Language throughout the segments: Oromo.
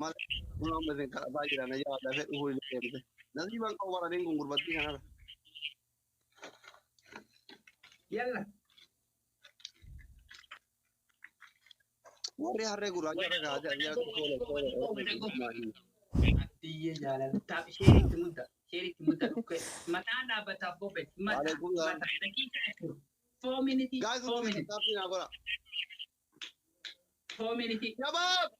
Malee kun amma isin kadhataa jira na yaa dafee dhufuu hin deemte. Nasiibaan qabu baraniin kun gurbattii kanarra. Yalla. Warri harree gurraacha irra kaa'atee as jalatti tola tola. Abdiyyee jaalala. Taap sheeritti mudda. Sheeritti mudda dhukkee. Mataan dhaabbataaf bobe. Mata. Waalaikum salaam. Mata. Daqiiqa 4. 4 minutes. Guys, 4 hundi minutes. tattaaffii naa godha. 4 minutes. Shabaab!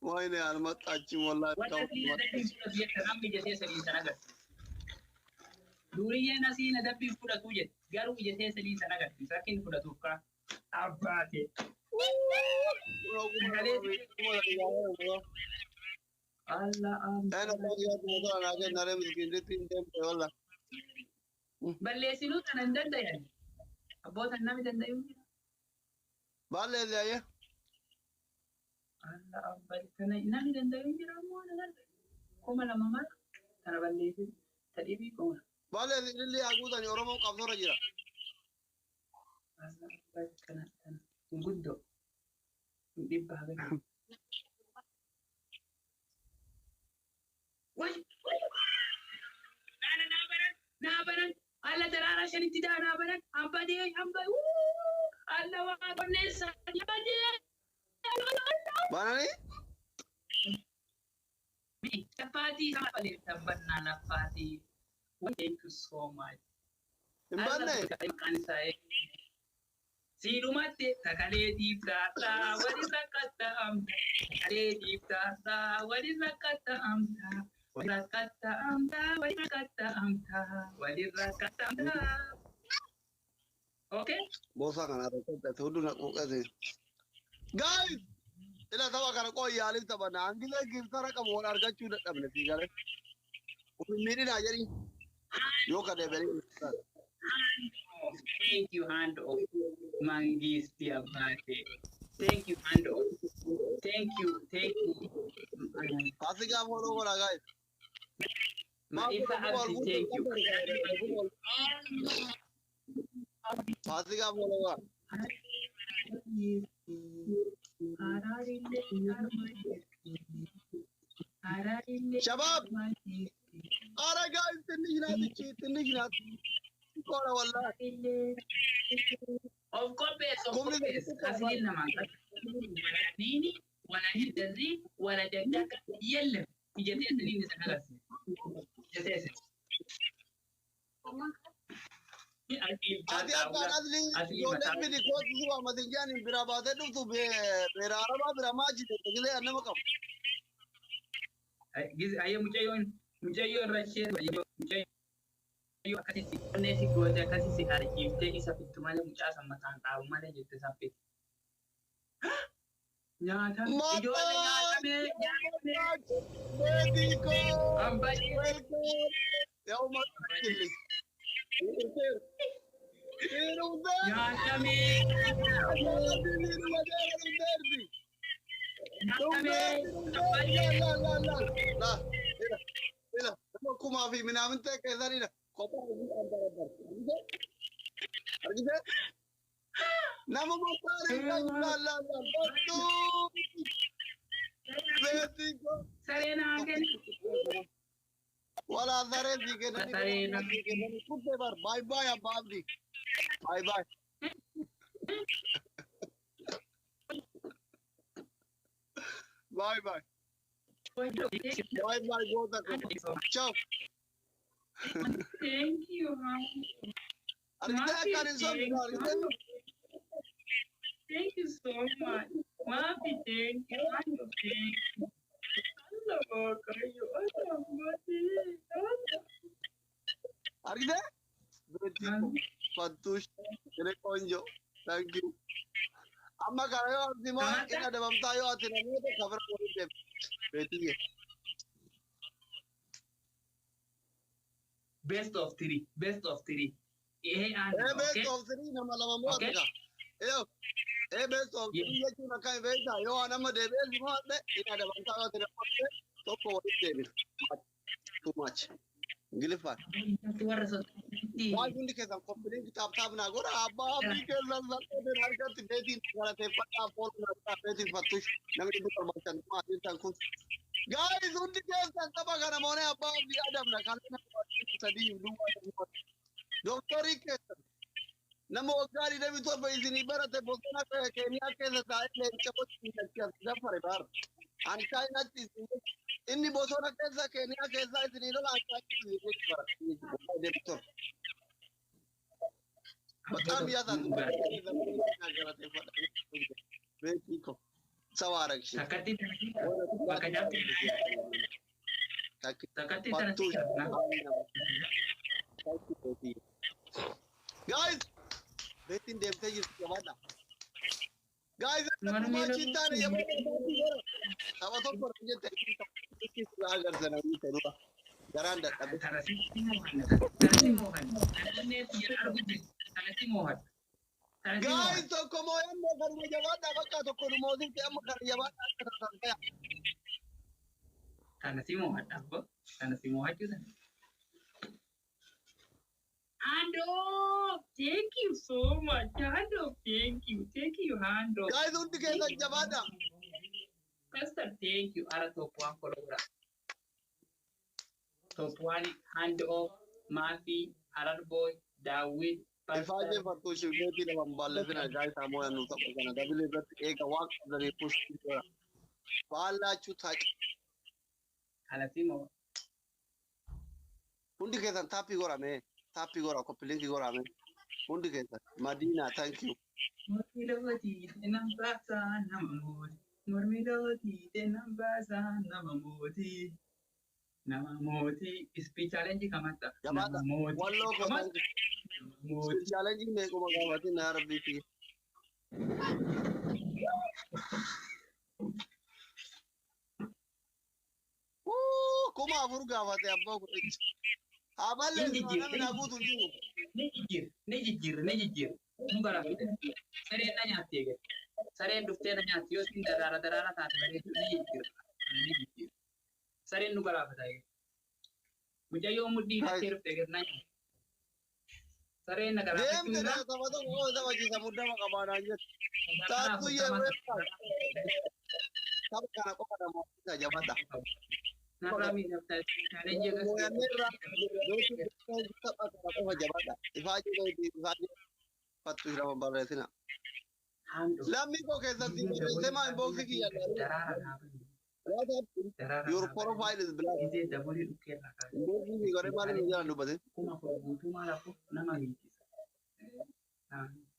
Wayne almaxxaachim wallahi. Wanta asiin adabbiin fudhatu jette namni ija teessanii san agarsiisa. Duriyyeen asiin adabbiin fudhatu jette garuu ija teessanii san agarsiisa. Akka inni fudhatuuf kaa. Abbaate. Sagalee. Allah. Wallah. Balleessinuu sana hin dandayan. Abbootan nami danda'u jira. Balleessi ayye. Allah abbaa kana nami danda'u jira ammoo na danda'u. 2000 mara kana balleessin ta dhibii qoona. Balleessi ililli haguutani Oromoon qabsoorra jira. Allah abbaa kana kana guddoo dhibba haga. Way naana naa baran naa baran alla daraaraa shanitti daa naa baran hambadee hamba alla waa qonneessa hambadee. Banani? Laffaatii sama malee tabbannaa laffaatii. Thank you so much. Hin banne? Maqaan isaa siidhumatti sagalee dhiibdaadhaa wali rakkatta'amta. Sagalee dhiibdaadhaa wali rakkatta'amta. Wali rakkatta'amta wali rakkatta'amta wali rakkatta'amta. Okay? Boosaa kana rakkate hundi na quuqate. Guys! Ila tapha kana qoy yaaliif taphanna. Hangilee giftara qabu wal argachuu dadhabne sii galee. Ufin miidhinaa jedhi. Yoo ka deebi'anii. Hand off. Thank you, hand off. Mangisti Abate. Thank you, hand off. Thank you, thank you. Faasikaa follow godhaa guys. Maifa Abdi, thank you. Faasikaa follow godhaa. Shabaab! Ara guys, ትንሽ ናት እቺ ትንሽ ናት። ቆረ wallahi. Of qophees, of qophees. Asiliin namaan wala niini, wala hiddarri, wala jagjaga የለም. Ija teessaniin isa agarsiisa. Ija teessan. Ati akkaan asli ijoolleen miti kootu si waamatin jedhaniin biraa baatee dhuftu beera arabaa bira maachite gilee nama qabu. Ayyee mucayyoon rashee mucayyoo akkasitti onnee si goote akkasii si harkiiftee isa fittu malee mucaa san mataan dhaabu malee jette san fitti. Nyaata ijoollee nyaatamee nyaatamee. Beetii koo. Ambayyee. Welcome. Yaa uummata. Nyaatamee. Nyaatamee. Ambayyee. Kumaa fi minaamin ta'e keessanidha. Kophaa hojii dhaan argite? Nama maqaan laa laa laa battuu beetii koo. Saree naa kenni. Wala saree sii kennanii Saree naa. Sii kennanii kuttee bar bye bye abbaa abdii bye bye. Bye bye. Bye bye goota ko. Ciao. Thank you, mom. Argitee akkaan hin sobdu argitee. Thank you so much. Maafi, thank you. Thank you. Allah Waaqayyo, Allah Mati, Argitee? Beetii ko. Fattuush. Jedhe ቆንጆ. Thank you. Amma kana yoo ati moo in adabamtaa yoo ati namoota kabira waliin deemte. Beetiyye. Best of three, best of three. ይሄ አንድ Ee ነው። Best okay of three nama lama moo Okay. ati kaa. Ee best of three jechuun akka hin beektaa yoo waan amma deebi'ee si mo'adhe in adabamtaa yoo ati namoota tokko walitti deebina. Too much. Ingiliffaan. Warra sodaatti. Waan hundi keessan koppiliin tap tap naa godha. Abbaa abdii keessan salphate harkatti beetiin galateeffadhaa foon naa beetiin fattush namni 750 asiin kun. Guys, hundi keessan tapha kana moonee abbaa abdii adabna kan sadii duwwaa doktorii keessan nama waggaa 27 isinii barate bosona Keeniyaa keessa taa'ee leenca wajjin daffare baar. Ani chaayinaatti inni bosona keessa Keeniyaa keessa isinii lola ani chaayinaatti isinii bara. በጣም ያሳዝናል። ቤቲ እኮ ሰው አረግሽ። Takkatti bakka jaatti. Takkatti tana si qabna. Guys, ቤቲን deemtee jirti jabaadha. Guys, maachiin taane tapha tokko jette agarsiisan dura garaan dadhabe. Tana si moohanna. Tana si moohanna. Onnee xiyya argu jirti. Tana si moohanna. Tana si Guys, moohanna. tokko moo'annee kanuma jabaadha bakka tokko nu moosifte amma kana jabaadha akka tasan ta'e. Tana si moohanna abbo. Tana si moohachuu sana. Hand off! Thank you so much. Hand off. Thank you. Thank you, hand off. Guys, hundi keessan jabaadha. Pastor, thank you. Ara top one follower. Top one hand off. Mafi, Harar boy, Dawid, Ifaajee Pastor. fattuushi beetii lama hin baallafina guys ammoo nu tapha kana dabile irratti eega waan qabdanii push godha. Baallachuu taaqi. Kalasimo. Hundi keessan taappii godhame taappii godha koppilinkii godhame hundi keessan Madiina, thank you. Mormi lootii nan baasaa nama mooti. Mormi lootii nan baasaa nama mooti. Nama mooti. Speed challenge kamatta. Jabaadha. Nama mooti. Walloo koo Kamatta. thank you. Nama mooti. Challenge meequma gaafatin yaa rabbii kiyya. Wuu, 4000 gaafate abbaa kudhicha. Haa balleessu namni naa guutu hin jiru. Ni jijjiirra, ni jijjiirra, ni jijjiirra. Nu garaafite. Sareen na nyaatti eegale. Sareen dhuftee na nyaatti. Yoo isin daraara daraara taate bareedu ni jijjiirra. Ni jijjiirra. Sareen nu garaafata eegale. Mucayyoo mudhii hidhattee dhufte eegale na nyaatti. Sareen na garaafachuu Deemte irraa tapha tokko oo taphachiisa muddama qabaanaan jettu. Taattuyyee tapha kana qofa namoota jabaadha. Narraa miidhamtaa challenge Moo'annee irraa tapha kana qofa jabaadha. Ifaajee beetii ifaajee fattuu lama barreessina. Lammii koo keessatti barreessee maa inboxii kiyya Daraara dhaabanii. Daraara Your profile is black. Izee dabalii dhukkee irraa kaase. Inboxii kiyya godhee maal inni jalaan dubbate? 4000 guutuu maal hafu nama miidhisa. Nama miidhisa.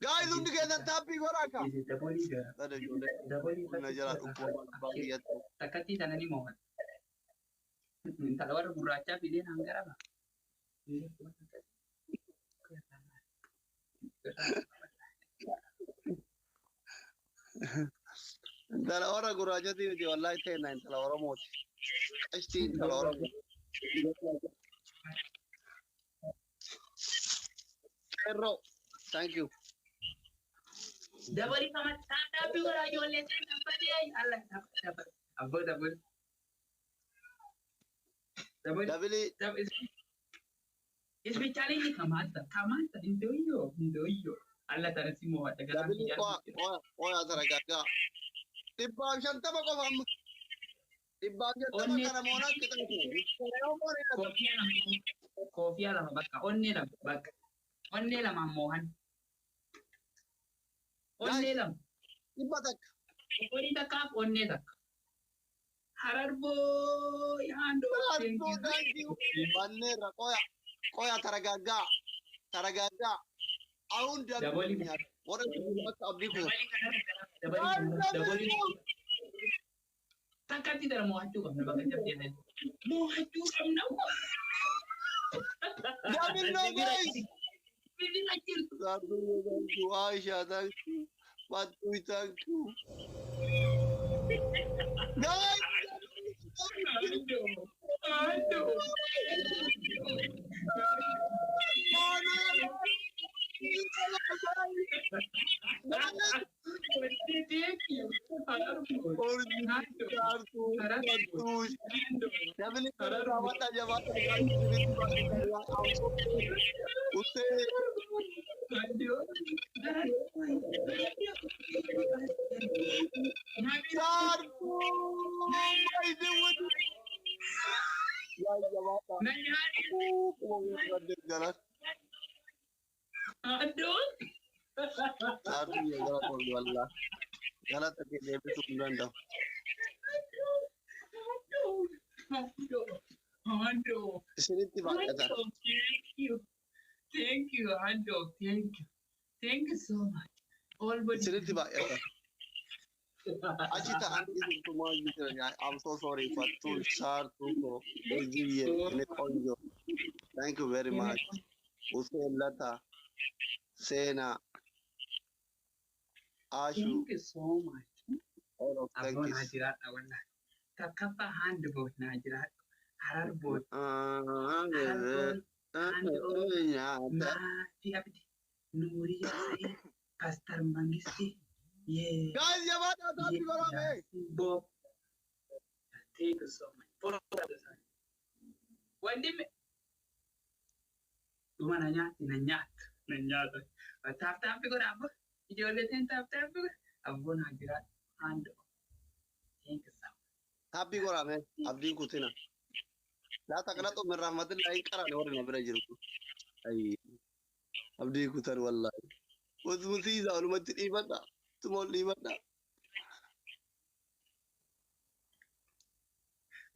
Guys, hundi keessan taappii godhaa akka. Izee dabalii gara. Sada ijoollee Dabalii humna jala dhukkuba baay'eetu. Takkattii tana ni moo'ata. Intala warra gurraachaa fidee naan garaba. Intala warra gurraachatii miti wallaahi ta'e intala Oromooti. Qashtii intala Oromoo. Qeerroo. Thank you. Dabalii kama taappii godhaa ijoollee ta'e dabbalee alla dabbalee. Abboo dabalii. Dabalii. Dabilii Isbi challenge kamaata kamaata hindoyyo hindoyyo alla tana si moo'ata garaan dabilii qo'a qo'a qo'a taragaaggaa. 150 qofa amma. 150 kana moonaan qixaatu. Koofiyaa lama koofiyaa lama bakka onnee lama bakka onnee lamaan moo'an onnee lama 100. Horii takkaaf onnee takka. Harar booy handoo. Thank you. Banneerra qoya qoya taragaaggaa taragaaggaa. አሁን Dabalii warra akka abdii kutan. Dabalii takkatti dara mo'achuu qabna bakka jabdee mo'achuu qabna. Double no guys. Bibila jirtu. Thank you, Aisha, thank you. Fatui, thank you. Guys! Handoo. Handoo. No, no, no. Thank you. Urjii, Saartuu, Fattuush. Namni jabaadha jabaadha. Usee. Saartuu! Baay'ee yaa jabaadha. Kuma Saartuu yaa gara qolli wallaa. Galata kee deebisuu hin danda'u. Isinitti baay'ata. Thank you. Thank you, Ando. Thank you. Thank you so much. All body. Isinitti baay'ata. Achi ta'anii isintumaa jiran. I'm so sorry. Fattuu, Saartuu koo, Urjiyyee, inni ቆንጆ. Thank you very much. Useen Lata, Seenaa, Ashu, Thank you so much. All of thank Abboo you. naa jiraadha wallahi. Takkaffaa hand boot naa jiraadha. Harar boot. Nyaata. Maafi Abdi. Nuuriyaa Sa'id. Pastor Mangisti. Yee. Guys, jabaadhaa taatti godhame. Bob. Thank you so much. Follow the Wandime. Dhuma na nyaatti na nyaata na nyaata. Tap tap godha abbo. Ijoollee teen tap tap godha. Abboo naa jiraadha. Hand. Thank you so much. Happy godhame. Abdiin kutina. Laa taqnatu min rahmatillahi hin qarane warri na bira jiru. Ayyi. Abdii kutan wallahi. Wasmusiisa walumatti dhiibadha. Tuma ol dhiibadha.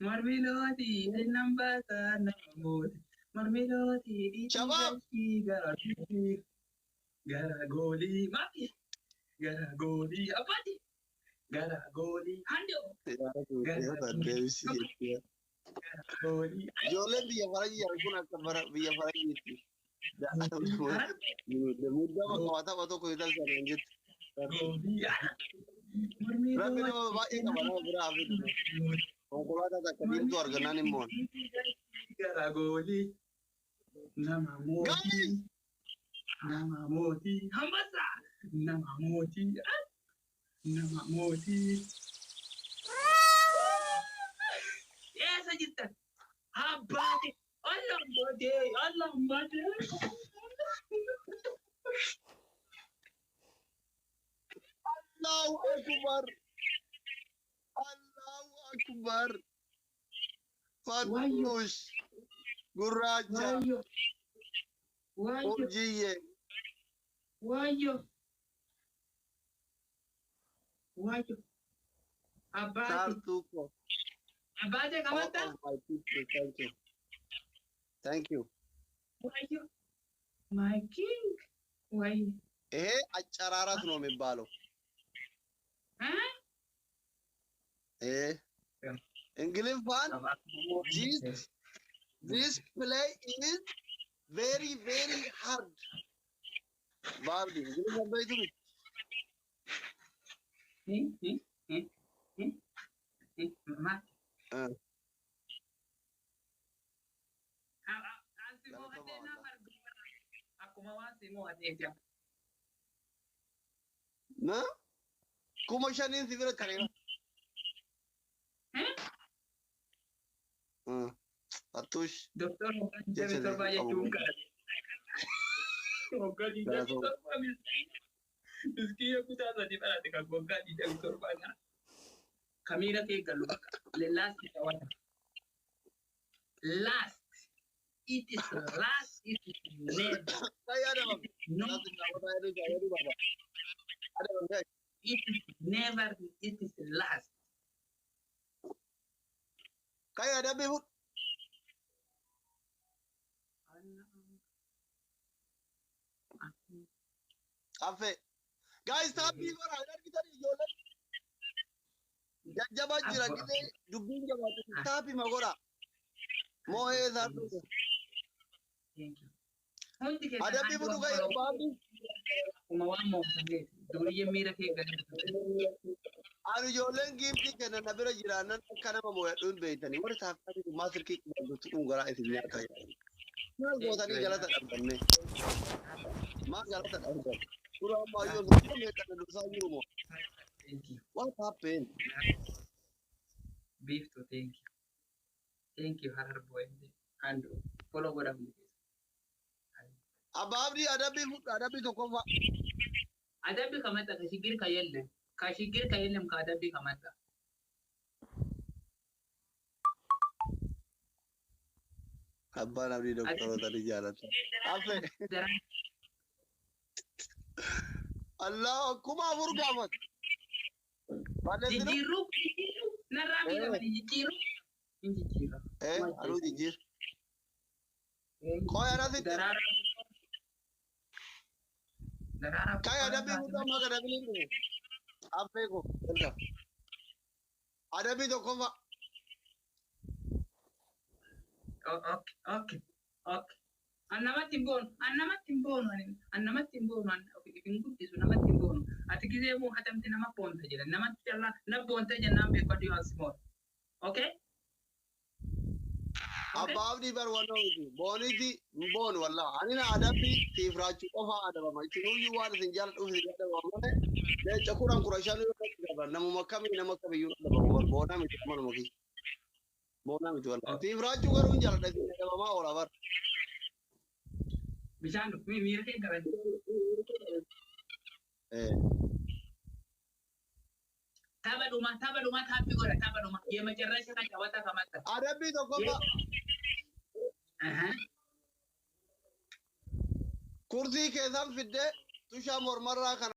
Marmilooti nan baasaa nama mooti. Marmilooti dhiitii Shabaab! galchii gara goolii. Gara goolii maafi. Gara goolii abbaati. Gara goolii handoo. Deebisii. Gara goolii. Ijoolleen biyya farajii kun akka biyya farajiitti. Muddama qabaa tapha tokko yoo taasisan jetti. Goolii. Rabbi nama baay'ee qaba nama biraa hafe. Konkolaataa takka diimtuu argannaan immoo. Gara goolii. Nama mootii. Guys! Nama mootii. Hambasa. Nama mootii. Nama mootii. Eessa jirtan? Abbaate. Allah baatee. Allah baatee. Allahu Akbar. Allahu Akbar. Fattush. Gurraacha. Waayyo. Waayyo. Urjiyyee. Waayyo. Waayyo. Abbaate. Saartuu koo. Abbaate All qabatta? of my people, thank you. Thank you. Waayyo. My king. Waayyo. ይሄ አጨራረስ ነው የሚባለው። Huh? ይሄ እንግሊዝ this play is very very hard. ባብዲ እንግሊዝ አበይቱ Ma. እ Ansi mo'atee nama argu. Akkuma waan si mo'ateeti. Na 5,000n si bira tareera. Fattush. Doktor waggaa 27 jechuun kana. Waggaa 27 miskiina kutaa sadii barate kan waggaa 27 kana. Kamiira kee galu bakka. Last tapha. Last. It is last. It is never. Adabam. No. It is never. It is last. Kai adabbi fudhu. Affe. Guys, taappii godhaa hin argitanii ijoolleen. Jajjabaa jira gisee dubbiin jabaatu taappii ma godhaa. Moo'ee isaa dhufe. Thank you. Hundi keessan Adabbii fudhu kai baabbi. Akkuma waan mooftameeti. Duriyyee miira kee gadi. Ani ijoolleen giiftii kennan na bira jiraannan akka nama moo'adhu hin beektanii. Warri taappii kun maa silkii qabdu tuquun garaa isin nyaata. Maal gootanii galata dhabdanne? Maal galata dhabdan? Suuraa ammaa yoo meeqa dursaa jiru moo? Thank you. What happened? Biiftuu, thank you. Thank you, Harar boy. And follow godhamu. Abbaa Abdii, adabbii fudhu, adabbii tokkoffaa. Adabbi kamata ka shigir ka yellem. Ka shigir ka yellem ka adabbi kamata. Abbaan Abdii doktoroota ni jaalata. Afe. Allah, 4000 gaafata. Balleessinu? Jijjiirruu, jijjiirruu narraa miidhamanii jijjiirruu. Hin jijjiirra. Eh, anuu jijjiir. Qoy anasitti. Daraaraa. Daraaraa. Kai adabbii fudhu, amma ka adabbiin dhufu. Affee ko. Adabbii tokkoffaa. Okay. An namatti hin boonu, an namatti hin boonu, an namatti hin boonu, an hin guddisu, namatti hin boonu. Ati gisee moo hatamte nama boonta jedhan, namatti callaa na boonta jennaan beekadhu yoo as moon. Okay? Abbaa Abdii bar wannoo miti. Booniti hin boonu wallah. Ani na adabbii siif raachuu qofa adabama. Isinuyyuu waan isin jaaladhuuf isin adabama malee. Leenca 10 15 yoo adaban namuma kamii nama kamiyyuu adabamu bar, boonaa miti, amanuma kiyya. Boonaa miti wallah. Siif raachuu garuu hin jaaladha, isin adabamaa oola bar. Bishaan miira kee garan. Eh. Tapha dhuma, tapha dhuma, taappi godha, tapha dhuma. የመጨረሻ ጨዋታ ከመጣ Adabbii tokkoffaa. Kursii keessan fiddee tushaa mormarraa kana.